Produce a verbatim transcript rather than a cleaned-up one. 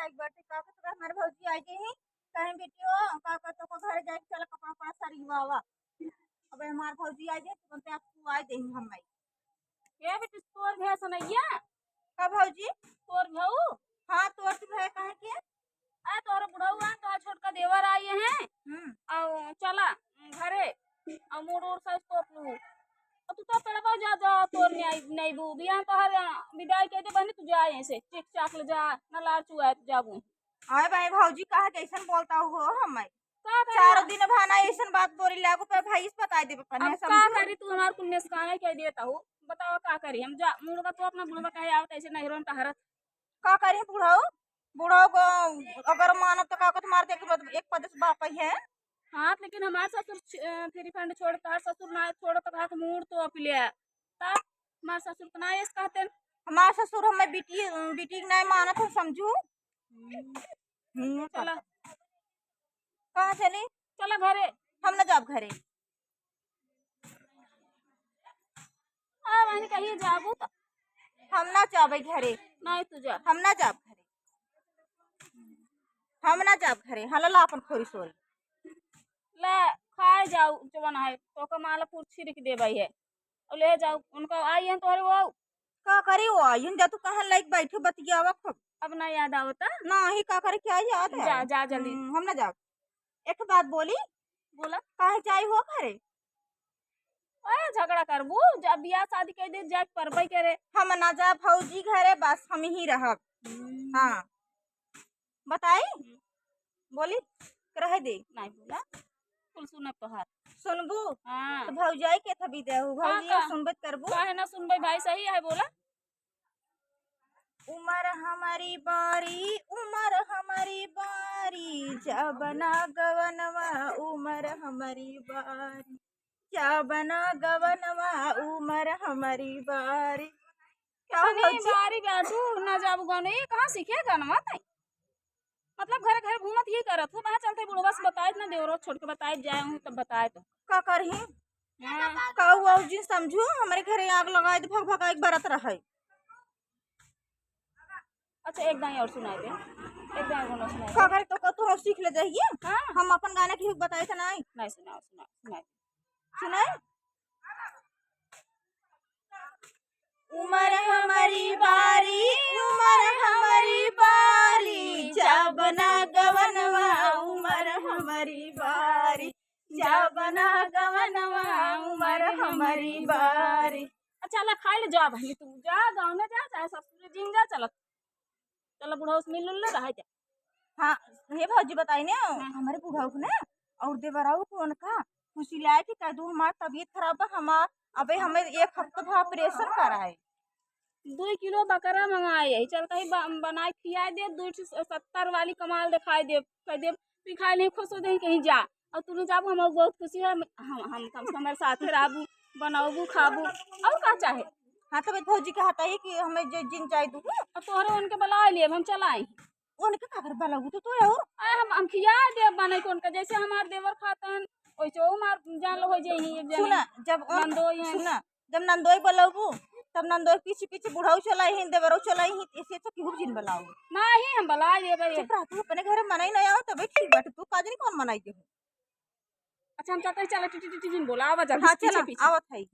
एक बार का कहत हमार भौजी आ गई है, कहीं बेटियो का कहत को घर जाए, चल कपड़ा उपड़ा सरिवावा। अब हमार भौजी आ गई, तुरंत आप तू आ गई हम आई। ए बेटी, तोर भैया सुनैया? का भौजी? तोर भऊ? हाँ, तोर तो भैया काहे के? आ, तोहरे बुढ़ऊ आ, तोहर छोटका देवर आए हैं। हम्म। अउ चला घरे, अउ मूड़ उड़ साइज तोप लू। अउ तू तो पेड़वा जा, जा, तोर नहीं आई, नहीं बू। बियाह तोहर, अ, विदाई कह दे बहनी, तू जा यहाँ से, चिक चाक ले जा, ना लार चुआ, तू जाबू। हाय भाई, भौजी काहे के ऐसन बोलता हो हमें? का करी चारों हम? दिन भाना ऐसन बात बोली लागू पे भाई, इस बताई देबे पने अब का समझू। करी, तू हमार कुल निस्काने कह देता हो, बताओ का करी हम? जा, मूड़वा तो अपना बुढ़वा कहे आवत ऐसे नहीं रोन टहरत। का करी बुढ़ऊ? बुढ़ऊ को अगर मानत तो का कहत मार दे के बाद एक पद से बाप ही है। हाँ, लेकिन हमार ससुर छ-, अ, फ्री फंड छोड़ता, ससुर ना छोड़ता, हाथ मूड़ तो अपले। तब हमार ससुर तो ना ऐस कहते। हमार ससुर हमें बेटी, बेटी के नहीं मानत हो समझू। हम्म, चला। कहाँ चली? चला घरे। हम ना जाब घरे। आ, वहीं कहीं जाबू तो। हम ना जाबे घरे। नहीं, तू जा। हम ना जाब घरे। हम ना जाब घरे। हला ला अपन खोरी सोरी। ले, खाए जाऊ, जवन है, तोका माला पूर छिड़क देबे है। और ले जाऊ, उनका आई हैं तोहरे वो। का करी वो आई हैं, जा तू कहाँ लाइक बैठे बतियावा खूब। अब ना याद आवता? नहीं, का करे, क्या याद है? जा, जा जल्दी। हम्म, हम ना जाब। एक बात बोली। बोला। काहे जाई हो घरे? ओए, झगड़ा करबू, जब बियाह शादी कर दे, जाए परबे करे। हम ना जा भौजी घरे, बस हम ही रहब। हम्म। हाँ। बताई? हम्म। बोली, रहे दे। नहीं बोला, कुल सुनब तोहार। सुनबू? हाँ। तो भौजाई के थबी देहू, हाँ, भौजी का? सुनबे त करबू? काहे ना सुनबे भाई, सही है, बोला। उमर हमारी बारी, उमर हमारी बारी, जा बना गवनवा, उमर हमारी बारी, जा बना गवनवा, उमर हमारी बारी। का इतनी भौजी? बारी बाटू ना जाबू गाने, ये कहाँ सीखे गानवा तई? मतलब घरे घरे घूमत यही करत हो, वहाँ चलते बुढ़वा से बताए ना, देवरो छोड़ के बताए जाए हूँ तब बताए तो। का करही? हाँ। का हुआ उस दिन समझू, हमारे घरे आग लगाए दे, भग भगाई बरत रहे। अच्छा, एक दाई और सुनाए दे, एक दाई गाना सुनाए दे। का करे तो, का तू सीख ले जाइए। हाँ। हम अपन गाना की बताए थे नहीं। नहीं सुनाओ, सुनाओ, सुनाओ। सुनाए? उमर हमारी बारी, उमर हमारी बारी, जा बना गवनवा, उमर हमारी बारी, जा बना गवनवा, उमर हमारी बारी। अच्छा, ला खाए ले जा बहनी, तू जा गाँव में जा, चाहे ससुर जिन जा, चलत चला बुढ़ऊ से मिल उल ले, रहा जा। हाँ, हे भौजी बताई ने, हाँ। हमारे बुढ़ऊ को ना और देवराऊ को उनका फुसिलाए के कह दू, हमार तबीयत खराब बा, हमार अबे हमें एक हफ्ता भा ऑपरेशन कराए। दुई किलो बकरा मंगाए, यही चलते ही ब-, बनाए खियाए दे, दुई ठो सत्तर वाली कमाल दिखाई दे, कह दे, "तू खाए नहीं खुश हो जाए कहीं जा।" और तू ना जाबू, हम बहुत खुशी है, हम, हम कम से कम हमारे साथे रहबू, बनाबू, खाबू, और का चाहे? हाँ, तब भौजी के हटाई कि हमें जो जिन चाहे दू। अब तोहरे उनके बुला लिए, हम चलाई। उनके का कर बुलाबू तो तू और? अरे हम, हम खिया दे बने को उनका, जैसे हमार देवर खातन, वैसे वो हमार जान लो हो जाई एक जने। सुना, जब उन-, नंदोई हैं। सुना, जब नंदोई बुलाबू, तब नंदोई पीछे पीछे बुढ़ऊ चलाई हैं, देवरो चलाई हैं, ऐसे तो केहू जिन बुलाओ। नहीं, हम बुला लिए भाई। चुप रह, तू अपने घरे मनाई नहीं आओ, तबे ठीक बाटे, तू का जानी कौन मनाई दे हो। अच्छा, हम चलते हैं, चला, टी, टी, टी, टी, जिन बोला, आवा जल्दी, हाँ, पीछे, चला, पीछे। आवत है।